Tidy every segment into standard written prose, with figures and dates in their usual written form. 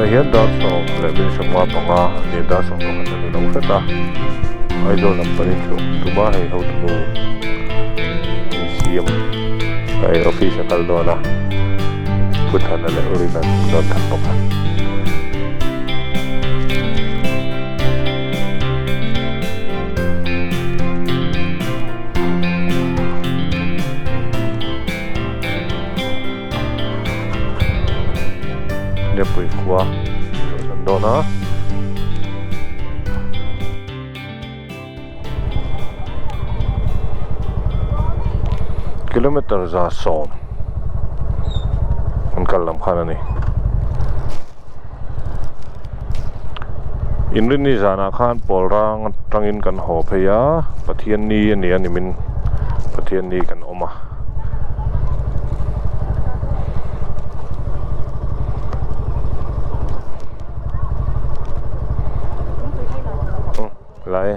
Tunah hian dar 15 a ni a, dar 11 a ni lo hret a, Aizawl lam panin chhuak tum a, hei hotunu insiam hei office a kal dawn a, Pu Thana leh U Rina an dawn that bawk a. Nepui khua chawlhsan dawn a. Kilometer 110 an kal lam khan a ni. Inrinni zanah khan pawl rang atangin kan haw phei a, Pathianni a ni a nimin Pathianni kan awm a. Lai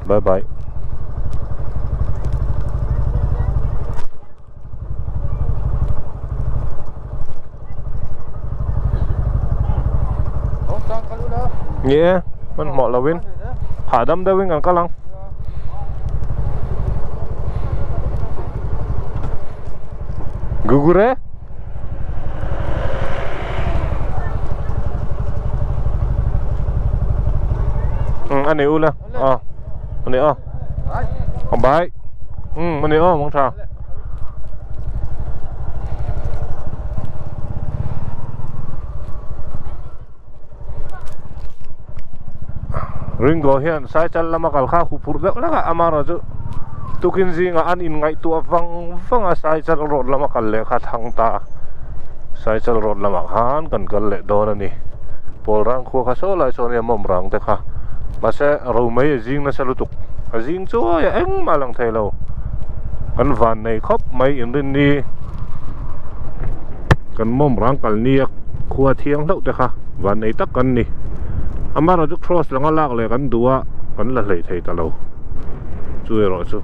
Bye bye. Nge hmanhmawh lovin hahdam deuhin kan kal ang. Gugure. Ani ula. Ờ. Ani aw. Bye. Ani aw mong tha. Ringo hian Saichal lama kal kha huphurh deuh hlek a, amaherawhchu tukin zingah an inngaihtuah vang vang a, Saichal road lama kal leh kha thang ta a, Saichal road lamah khan kan kal leh dawn a ni. Pawl rang khua kha saw lai sawn nia mawm rang te kha, mahse romei a zing nasa lutuk, a zing chuai a engmah a lang thei lo, kan van nei khawp mai inrinni kan mawm rang kal nia khua thiang hlauh te kha van nei tak kan ni amaherawhchu cross langa lak leh kan duh a kan la hlei thei ta lo chu erawh chu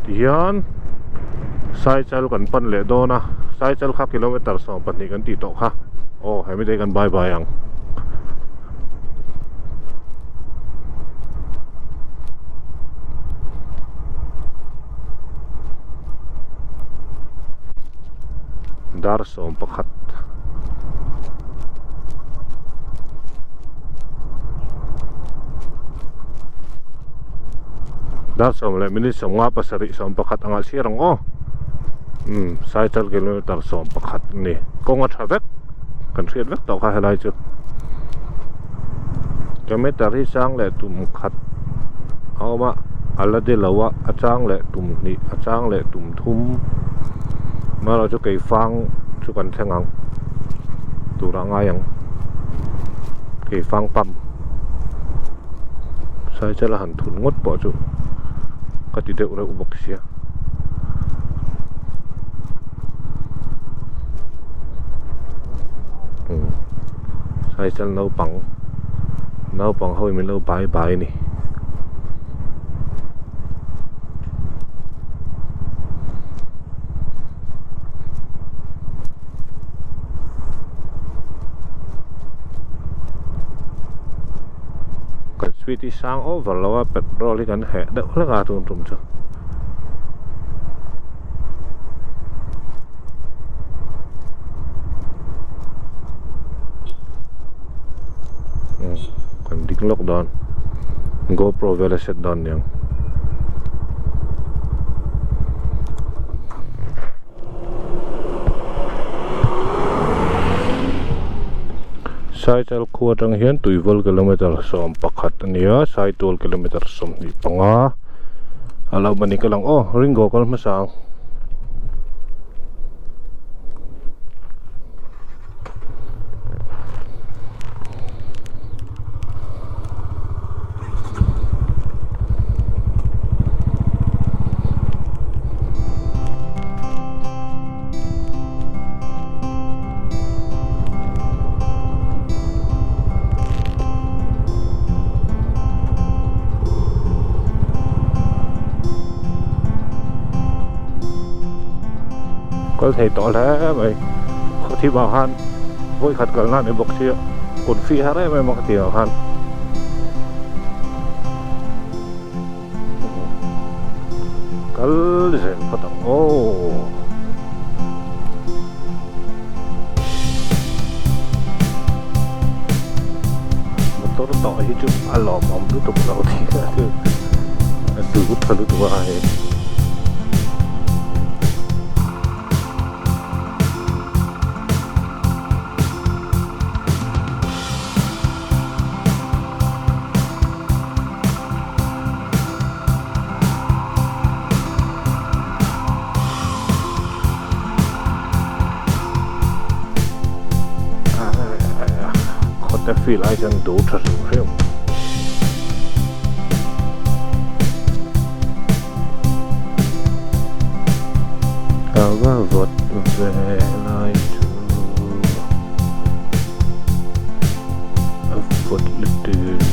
tihian saichal kan pan leh dawn a saichal kha kilometer 12 kan tih tawh kha aw hemi te hi kan bye bye ang. Dar 11. Dar 10 leh minute 57 11 anga chhiar ang aw. Saichal kilometer 11 a ni. Kawng a tha vek. Kan hriat vek tawh kha helai chu. Kilometer hi sang leh tum khat a awm a a la de lo a a chang leh tum hnih a chang leh tum thum amaherawh chu keifang chu kan thleng ang turah ngai ang keifang pump saichal a han thun ngawt pawh chu ka ti deuh reuh bawk sia. Saichal naupang naupang ho in min lo bai bai a ni. Kan speed hi sang over lo a petrol hi kan heh deuh hlek a tun tum chu. Kan ding lawk dawn GoPro vel a set dawn niang. Saichal khua atang hian Tuivawl kilometer 11 a ni a, Saitual kilometer 25 a lo awm a ni ka lang aw Ringo kal hmasa ang. Kal thei tawh hle mai. Khawthim ah khan vawi khat kalna a ni bawk sia kut fih har em em a ka tih ah khan. Kal zel phawt ang aw. Motor tawh hi chu a lawmawm lutuk lo tih a chu a tut tha lutuk a hei. Khawte field ai chuan dur tha hrim hrim. Ka va vawt ve lai chu a vawt lutuk.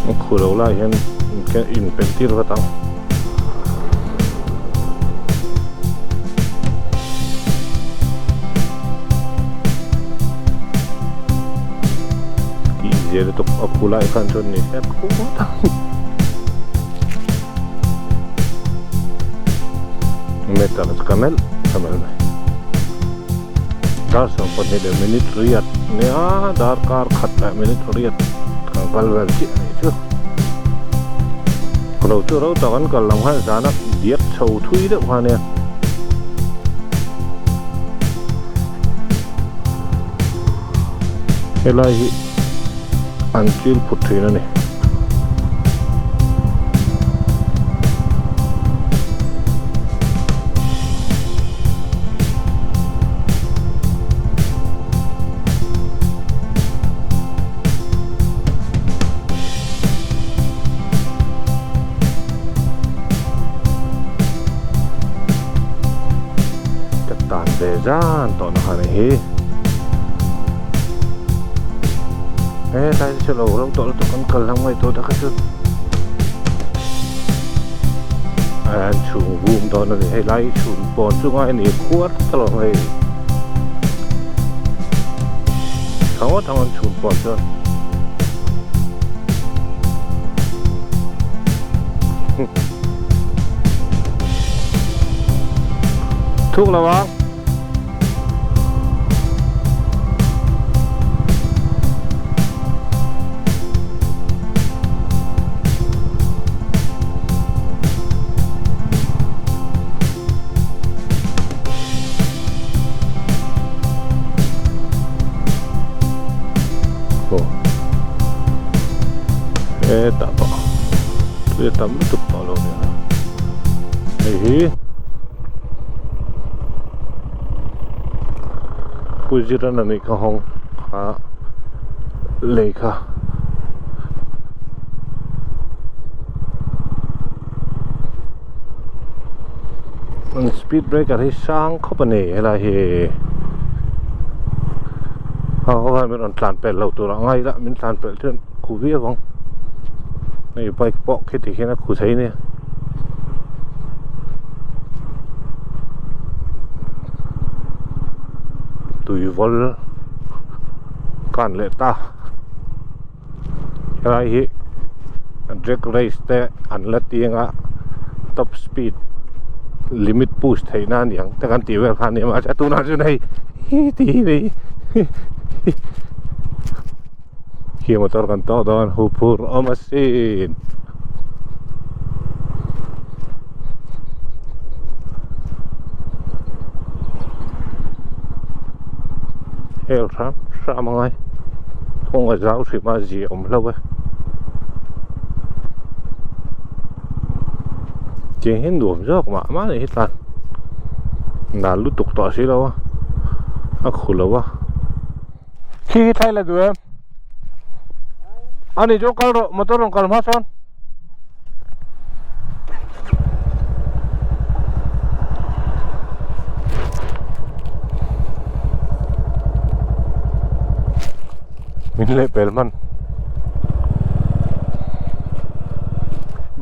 A khu lo lai hian in pelh tir vat ang. Tih zia lutuk a khu lai khan chuan ni se a khu ngawt ang. Meter chu ka melh ka melh mai. Dar 12 leh minute riat nia darkar khat leh minute riat kan kal vel chiah a nih chu. Ro chu ro tak an kal lam khan zana diak chho thui deuh kha nia. Helai hi an chil phut thin a ni. Ka tan ve zan tawh na kha ni hi. He tlai chu lo reuh tawh lutuk an kal lam ngaihtuah tak hi chu an chhung vum dawn a ni hei lai chhun pawn chu ngai a ni khuar ta lo hei tha ngawt ang an chhun pawn chuan. Thuk lo ang. Hetah pawh tui a tam lutuk tawh lo nia hei hi Pu Ziran a nih ka hawng kha lei kha. An speed breaker hi sang khawp a ni helai hi a ho hian min rawn tlan pelh loh tur a ngai ila min tlan pelh chuan khu viau ang hei bike pawh khi ti hian a khu thei ania tui vawl kan leh ta. Helai hi drag race te an la ti anga top speed limit push theih na aniang te kan tih vel kha ania mahse tunah chuan hei hi ti hi nei khi motor kan tawk dawn huphurh awm asin. Hel hram hram angai kawng a zau hrim a zia awm hlauh e tiang hian nuam zawk mah mah anih hi tlan nal lutuk tawh si lo a a khu lo a khi hi thlai la duh em ani chu kal rawh motor rawn kal hma sawn. Min leh pel hman.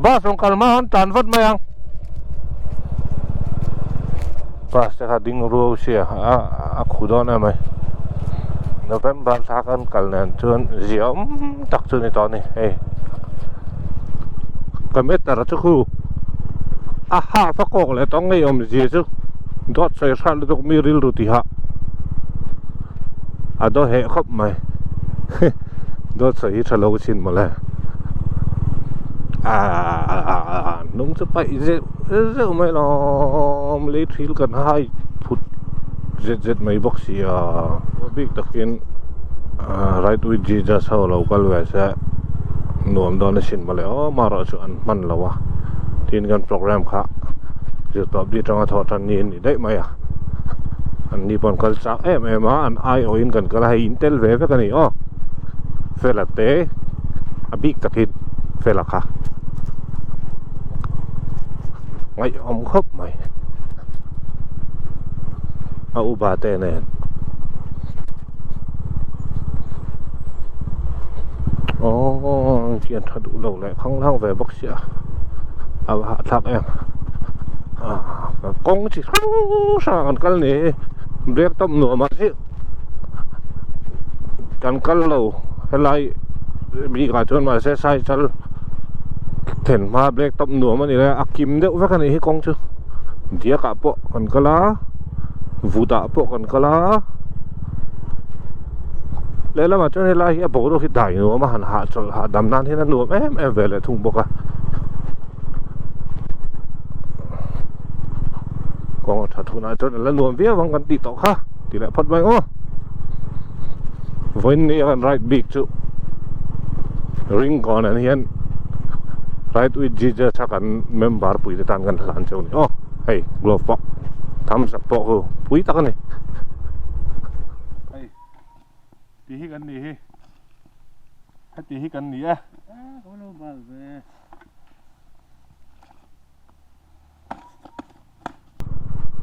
Bus rawn kal hma han tlan vat mai ang. Bus te kha ding ruau sia a a khu dawn em mai. November thla kan kal nen chuan zia awm tak chu ni tawh a ni hei. Ka meter chu khu a half a kawk leh tawng ngei awm zia chu dawt sawi hrat lutuk mi rilru tihah. A daw heh khawp mai dawt sawi hi tha lo chin mawle aaa hnung chu paih zeuh zeuh mai lawm lei thil kan hai phut zet zet mai bawk si a bik takin right with Jesus ho lo kal ve se nuam dawn asin mawle aw amaherawh chu an hman lo a tin kan program kha zirtawp di atanga thawh tan ni a ni daih mai a. An ni pawh an kal chak em em a an aiawhin kan kal a hei in tel ve vek a ni aw fela te a bik takin fela kha ngaihawm khawp mai a upa te nen aww thian tha duh lo leh khang hlang ve bawk sia a va hahthlak em kawng chi hrang hrang an kal ni brake tawp nuam ah chiah kan kal lo helai bik ah chuan mahse cycle thlen hma brake tawp nuam a ni le a kim deuh vek a nih hi kawng chu diak ah pawh kan kal a vut ah pawh kan kal a lehlamah chuan helai hi a boruak hi dai nuam a han hahchawlh hahdam nan hian a nuam em em ve leh thung bawk a. Kawng a that hunah chuan a la nuam viau ang kan tih tawh kha ti leh phawt mai aw. Vawiin ni a kan ride bik chu ring kawn an hian ride with Jesus a kan member pui te tan kan hlan cheu ni aw. Hei glove pawh thumbs up pawh khu pui tak a ni. Hei ti hi kan ni hi heti hi kan ni e.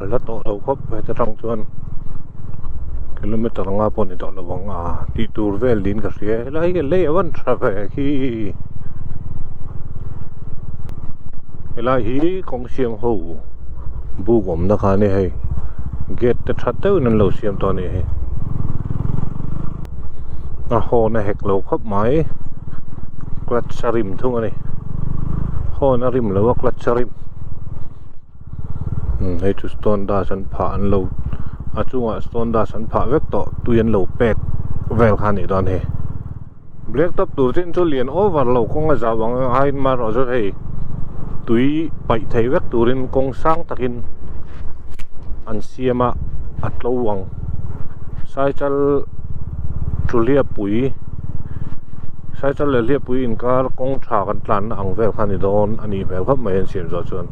A la tawh lo khawp heta tang chuan kilometer anga pawh ni tawh lo ang a tih tur vel niin ka hria helai hi lei a van tha ve khi helai hi kawng siam ho buk awmna kha a ni hei gate te tha deuhin an lo siam tawh a nih hi a hawn a hek lo khawp mai clutch a rim thung a ni hawn a rim lo a clutch a rim hei chu stone dust an phah an lo a chungah stone dust an phah vek tawh tui an lo pek vel kha a nih dawn hi black top tur chin chu lian over lo kawng a zau ang aiin marawh chu hei tui paih thei vek turin kawng sang takin an siam a a tlo ang cycle thuhliappui cycle leh hliappui inkar kawng tha kan tlanna ang vel kha a ni dawn a nih hmel khawp mai an siam zawh chuan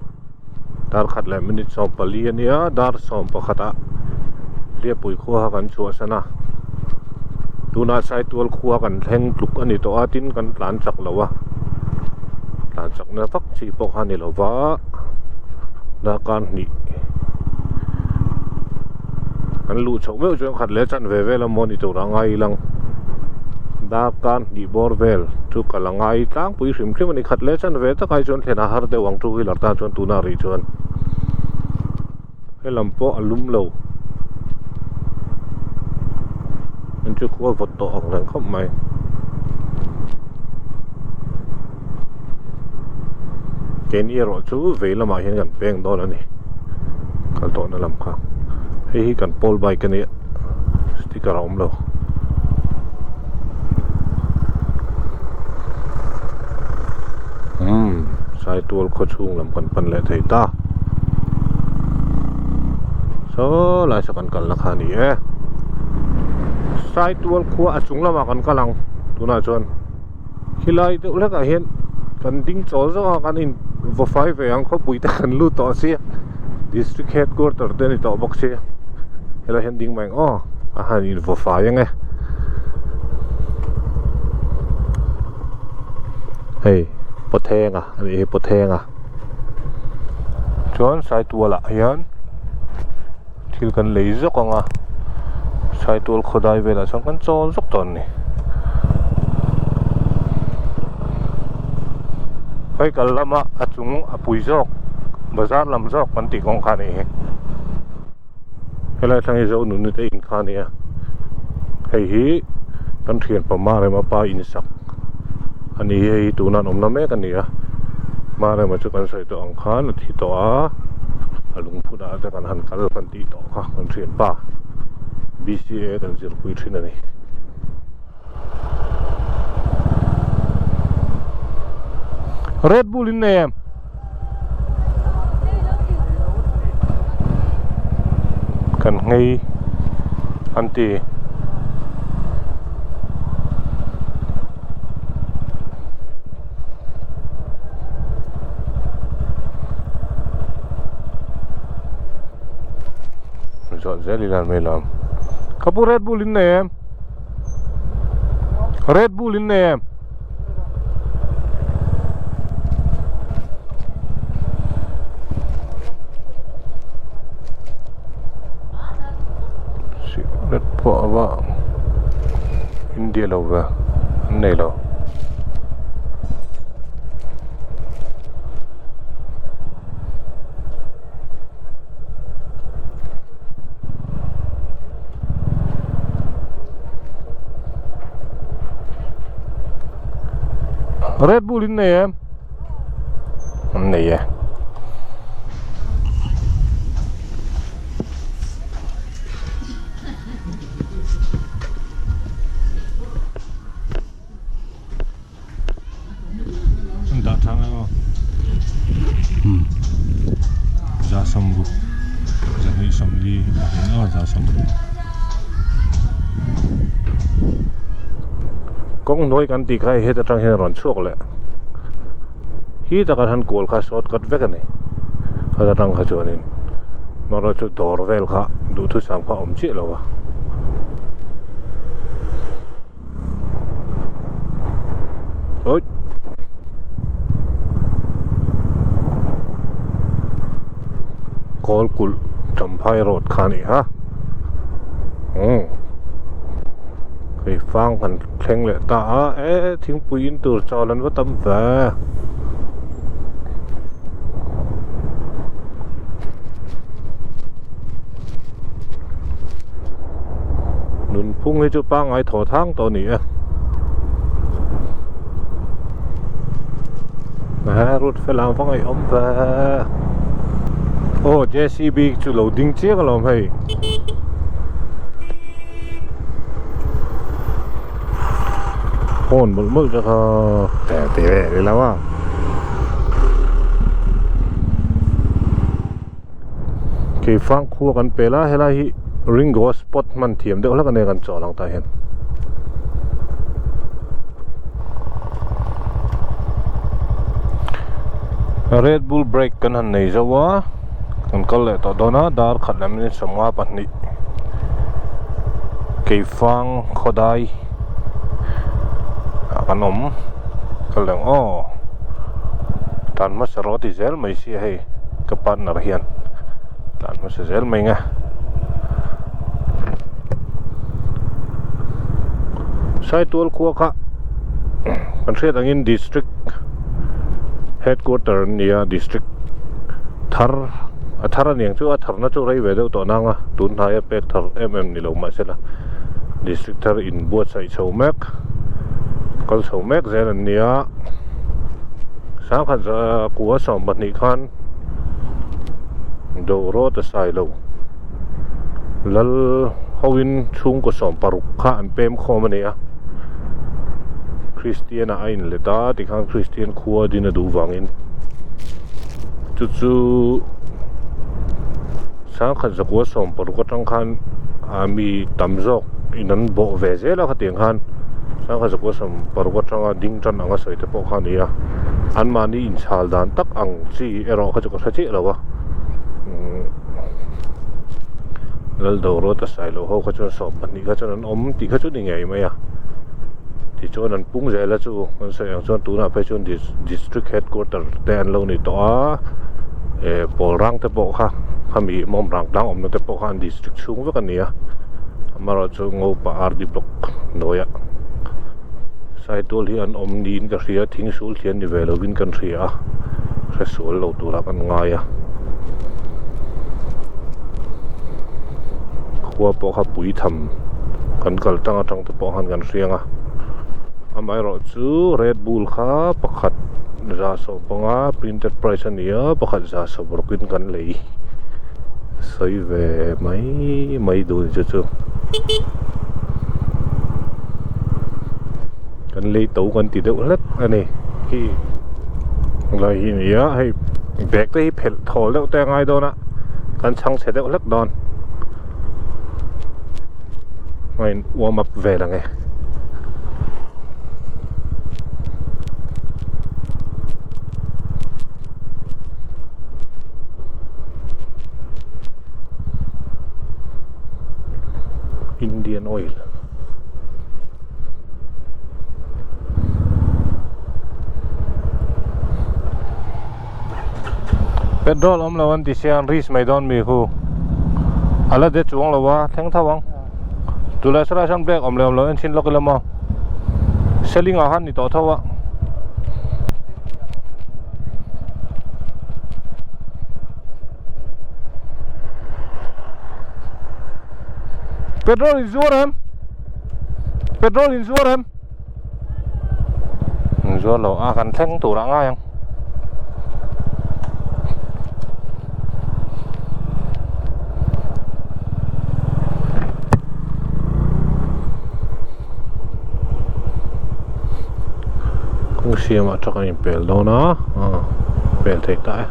dar khat leh minute 14 a nia dar 11 ah hliappui khua kha kan chhuahsan a tunah saitual khua kan thleng tluk a ni tawh a tin kan tlan chak lo a tlan chak na vak chi pawh kha a ni lo va darkar hnih kan luh chhoh meuh chuan khat leh chan ve vel a maw ni tur a ngai ilang darkar hnih bawr vel chu ka la ngai tlangpui hrim hrim a ni khat leh chan ve tak ai chuan thlen a har deuh ang two wheeler tan chuan tuna rih chuan helam pawh a lum lo an chu khua vawt tawh ang reng khawp mai. Keini erawh chu vei lamah hian kan peng dawn a ni kal tawhna lam kha hei hi kan pawl bike a nia sticker a awm lo. Umm Saitual khaw chhung lam kan pan leh thei ta saw lai saw kan kalna kha a ni e Saitual khua a chung lamah kan kal ang tunah chuan. Khilai deuh hlekah hian kan ding chawl zawk a kan in vaw fai ve ang khawpui te kan lut tawh sia district headquarter te a ni tawh bawk sia helai hian ding mai ang aw a han in vaw fai ang e hei pawthenga a nih hi pawthenga chuan saitual ah hian thil kan lei zawk ang a saitual khawdai velah chuan kan chawl zawk tawh a ni. Phai kal lama a chung a pui zawk bazar lam zawk kan tih kawng kha a nih hi. Helai thlang hi Zonuni te in kha a ni a, hei hi kan thian pa Marema pa in sak a ni hi, hei hi tuna an awmna mek a ni a, Marema chu kan sawi tawh ang khan a thi tawh a, a lungphut ah te kan han kal kan tih tawh kha kan thian pa B_C_A kan zirpui thin a ni. Red Bull in nei em? Kan nghei an ti. Zawh zel ila mai lo. Ka pu Red Bull in nei em? Red Bull in nei em? Red pawh a va India lo ve an nei lo. Red Bull in nei em? An nei e. An dah tha ngai maw? Hmm. Za sawmruk zahnih sawmli pahnih aw za sawmruk. Kawng hnuai kan tih kha heta tang hian a rawn chhuak leh. Hi takah hian kual kha shortcut vek a ni. Heta tang kha chuanin amaherawhchu dawr vel kha duhthusam kha a awm chiah lo a. Oi. Kawl kulh Champhai road kha a ni ha. Umm. Hei fang kan thleng leh ta a e thingpui in tur chawl an va tam ve. Nunphung hi chu pangngai thaw thang tawh a ni e. He road fel ang va ngaihawm ve. Aw J_C_B chu lo ding chiang alawm hei. Horn mawlh mawlh te kha ti ve rih lo a. Keifang khua kan pel a helai hi Ringo spot hman thiam deuh hlek a nia kan chawl ang tah hian. Red Bull break kan han nei zo a kan kal leh tawh dawn a dar khat leh minute 52 Keifang khawdai ah kan awm kal leh ang aw tan hmasa rawh a ti zel mai sia hei. Ka partner hian tlan hmasa zel mai nge. Saitual khua kha kan hriat angin district headquarter an ni a district thar a thar a niang chu a tharna chu rei ve deuh tawh nang a tun hnaia pek thar em em ni lo mahsela district thar inbuatsaih chho mek kal chho mek zel an ni a. Sangkhat kua 12 khan Doro ta sai lo lal hoin chhungkaw 16 kha an pem khawm a ni a Kristian ah a in let a tikhan Kristian khua din a duh vangin chu chu Sangkhat zakua 16 atang khan ah mi tam zawk in an bawh ve zel a khatiang khan Sangkhat zakua 16 atanga ding tan anga sawi te pawh kha a ni a anmahni inchhal dan tak ang chi erawh kha chu ka hre chiah lo a umm Lal Rawta Sailo ho kha chuan 12 kha chuan an awm tih kha chu ni ngei mai a tichuan an pung zel a chu an sawi ang chuan tunah phei chuan district headquarter te an lo ni tawh a eh pawl rang te pawh kha khami mawm rang tlang awmna te pawh kha an district chhung vek a ni a amaherawhchu Ngopa R_D block hnuaiah. Saitual hi an awm niin ka hria thing sul thian ni ve lovin kan hria a hre sual lo turah kan ngai a khua pawh kha pui tham kan kal tang atang te pawh khan kan hriang a amaherawh chu red bull kha pakhat za sawm panga printed price a ni a pakhat za sawm rawkin kan lei sawi ve mai mai dun chu chu. Kan lei to kan ti deuh hlek a ni hi lai hi a ni a hei bag te hi phelh thawl deuh te a ngai dawn a kan chhang chhe deuh hlek dawn a in warm up vel ang e. Indian oil petrol awm lo an ti sia an risk mai dawn mi khu a la de chuang lo a thleng tho ang tula saw lai sawn bag awm leh awm lo en chhin lawk ila maw selling ah khan ni tawh tho a. Petrol in zuar em petrol in zuar em in zuar lo a kan thleng tur ah ngai ang kawng siamah truck a inpel dawn a aw pel thei ta e.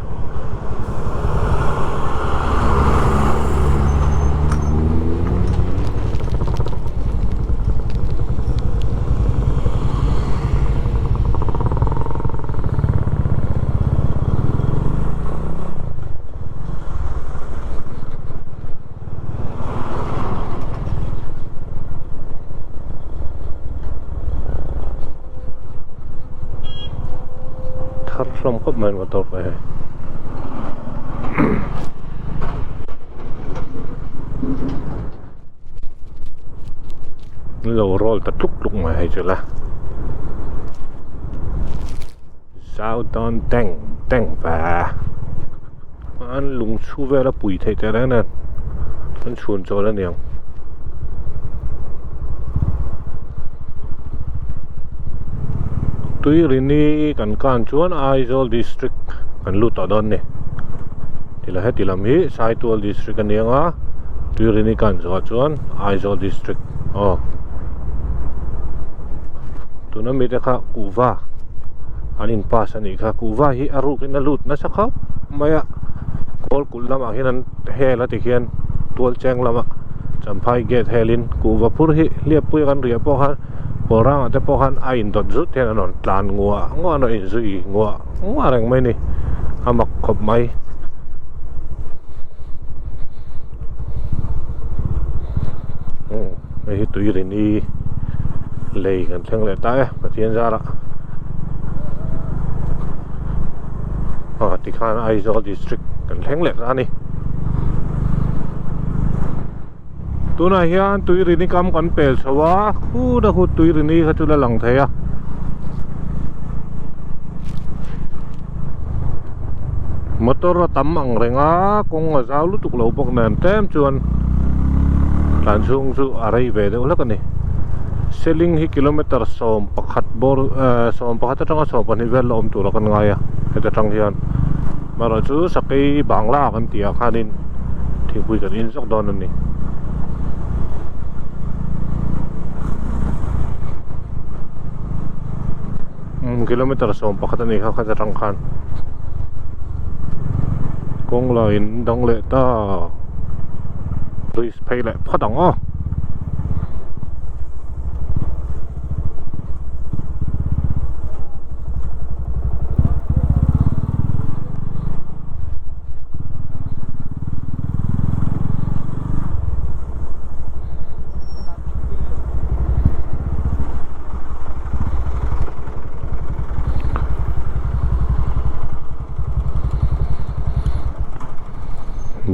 Thar hlawm khawp mai motor pawh hei an lo roll ta tluk tluk mai hei chu la zau dawn teng teng ve. An lung chhu vel a pui theih teh reng nen an chhun chawl a niang. Tuirini kan kan chuan Aizawl district kan lut tawh dawn ni. Tila heti lam hi Saitual district a niang a Tuirini kan zawh chuan Aizawl district aw. Tuna mite kha kuhva an in pass a nih kha kuhva hi a ruk in a lut nasa khawp mai a kawl kulh lamah hian an hel a tikhian tual cheng lamah champhai gate hel in kuhva phur hi hliappui a kan riah pawh khan kawlrang ah te pawh khan a in dawt zut hian an rawn tlan nguah nguah an rawn inzui nguah nguah reng mai a ni a mak khawp mai. Hei hi tui rini lei kan thleng leh ta e Pathian zarah ah tikhan Aizawl district kan thleng leh ta a ni tunah hian tui rini kam kan pel chho a khut a khut tui rini kha chu la lang thei a. Motor a tam ang reng a kawng a zau lutuk lo bawk nen tlem chuan tlan chhung chu a rei ve deuh hlek a ni seling hi kilometer 11 bawr ehh 11 atanga 12 vel la awm tur a kan ngai a heta tang hian amaherawh chu sakei bangla kan tih ah khanin thingpui kan in zawk dawn a ni. Kilometer 11 a nih kha khat atang khan kawng lah in dang leh ta bridge phei leh phawt ang aw.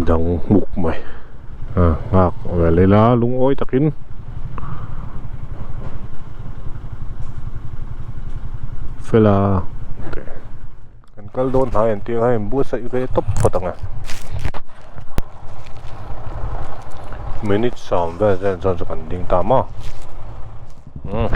Dang hmuk mai a nghak vel ila lungawi takin. fel a kan kal dawn hnai an tih ang a inbuatsaih ve tawp phawt ang e minute sawm vel vel chuan chu kan ding ta maw umm.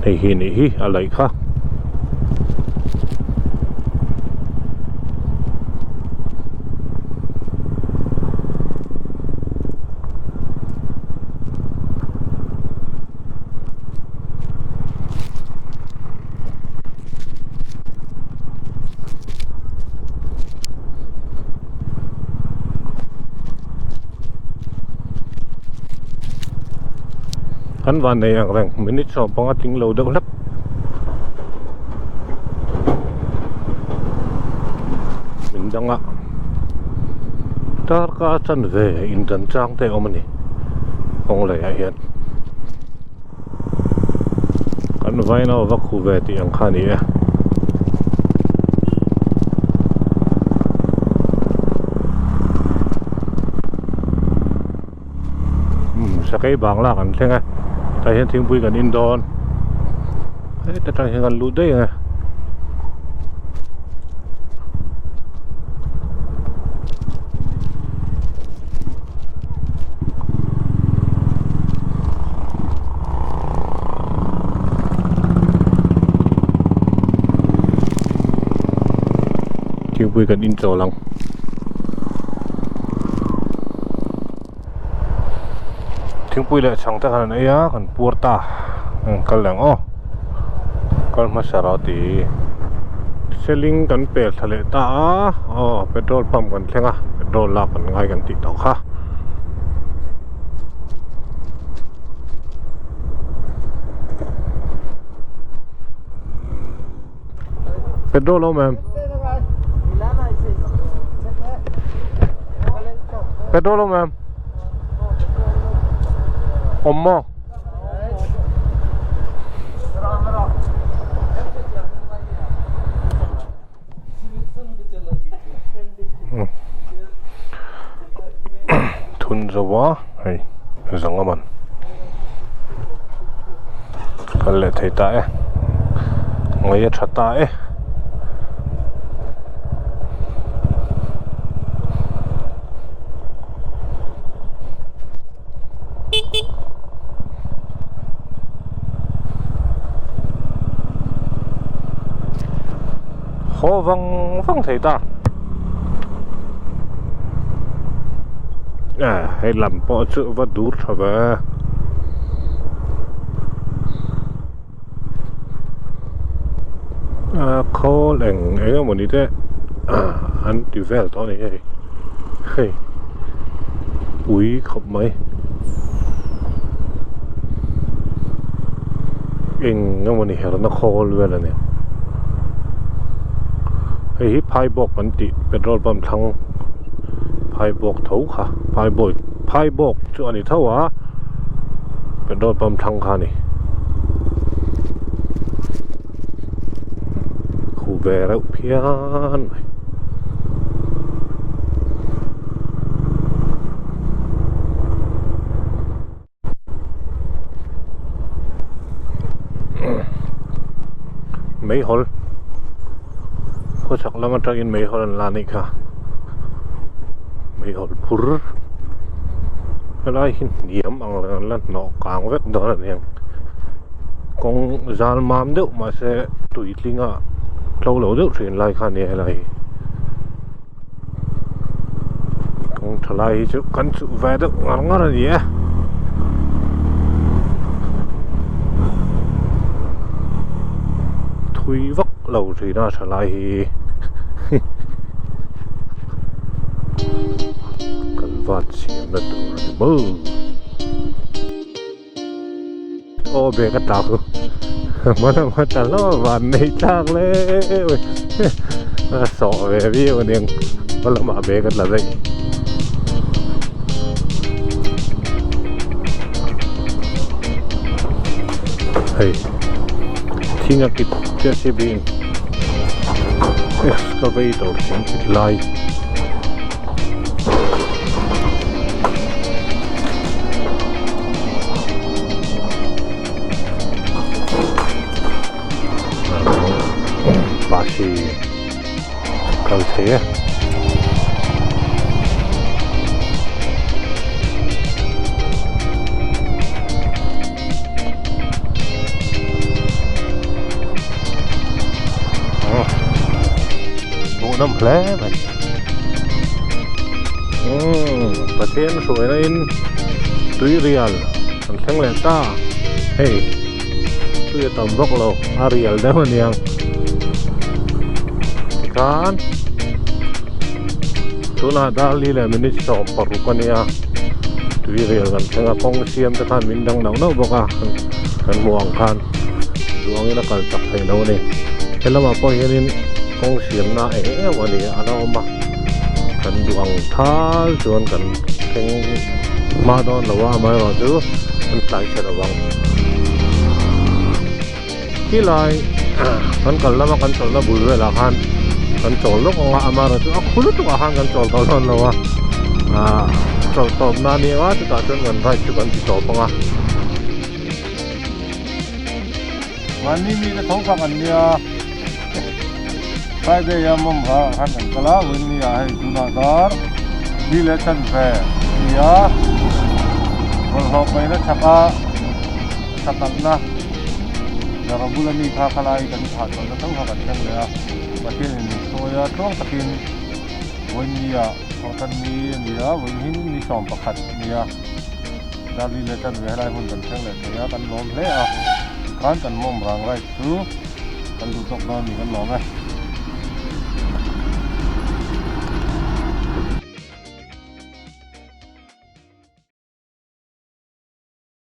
Hei hi nih hi a laih kha. Kan van nei ang reng minute 15 tling lo deuh hlek min dang a darkar chanve indan chang te a awm a ni kawng lei ah hian kan vaina va khu ve tih ang kha a ni e. Sakei bangla kan thleng a tah hian thingpui kan in dawn heta tang hian kan lut daih ang e. Thingpui kan in chawl ang. Thingpui leh chhang te khan an ei a kan puar ta an kal leh ang aw kal hmasa rawh tih seling kan pel thla leh ta a aw petrol pump kan thleng a petrol lak kan ngai kan tih tawh kha. Petrol awm em? Petrol awm em? Awm maw? Thun zo a hei zanga man kal leh thei ta e ngaih a tha ta e. Haw vang vang thei ta ah hei lam pawh chu va dur tha ve ah khawl eng eng emaw ni te an ti vel tawh a ni hei hei ui khawp mai eng emaw ni herna khawl vel a ni hei hi phaibawk an tih petrol pump thlang phaibawk tho kha phaibawk phaibawk chu a ni tho a petrol pump thlang kha a ni khu ve reuh phian mai. Meihawl khawchhak lam atangin meihawl an la anih kha meihawl phur helai hi hniam ang reng an la hnawh kang vek dawn a niang kawng zal mam deuh mahse tui tlinga tlo lo deuh thin lai kha a nia helai hi. Kawng tha lai hi chu kan chuh ve deuh ngar ngar a ni e. Thui vak lo thin a tha lai hi kan vat siam na tur a ni maw. Aw bag a tla khu hma lam a tla hlauh a van nei tlak le a sawh ve viau a niang hma lamah bag a tla daih. Hei thing a kit chiah si bing. Excavator thing kit lai. Pasi kal thei e. Hmuhnawm hle mai. Umm Pathian hruaina in tui rial an thleng leh ta hei tui a tam vak lo a rial deuh a niang tikhan tunah darli leh minute 16 a nia tui rial kan thleng a kawng siam te khan min dang nauh nauh bawk a kan hmuh ang khan duangin a kal chak theih loh a ni helamah pawh hianin kawng siamna eng eng emaw ni a la awm a kan duh ang thal chuan kan thleng hma dawn lo a amaherawhchu kan tlai chhe lo vang khilai kan kal lama kan chawlhna bul velah khan kan chawl lawk ang a amaherawhchu a khu lutuk ah khan kan chawl tawh dawn lo a ah chawlh tawp na ania chutah chuan kan ride chu kan ti tawp ang a. Mahni mite tho kha kan nia Friday a mawm ha khan kan kal a Winnie ah hei tunah dar ni leh chan ve nia bawlhhlawh paihna chhak a chhakalhna dara bula mi kha khalai kan thah chawlhna tho kha kan thleng leh a Pathian in min sawi a tluang takin Winnie ah thawhtan ni a ni a Winnie hi ni 11 a ni a. Darli leh tan ve helai hmun kan thleng leh thei a, kan lawm hle a, tikhan kan mawm rang ride chu kan duh tawk dawn ni kan lawm e.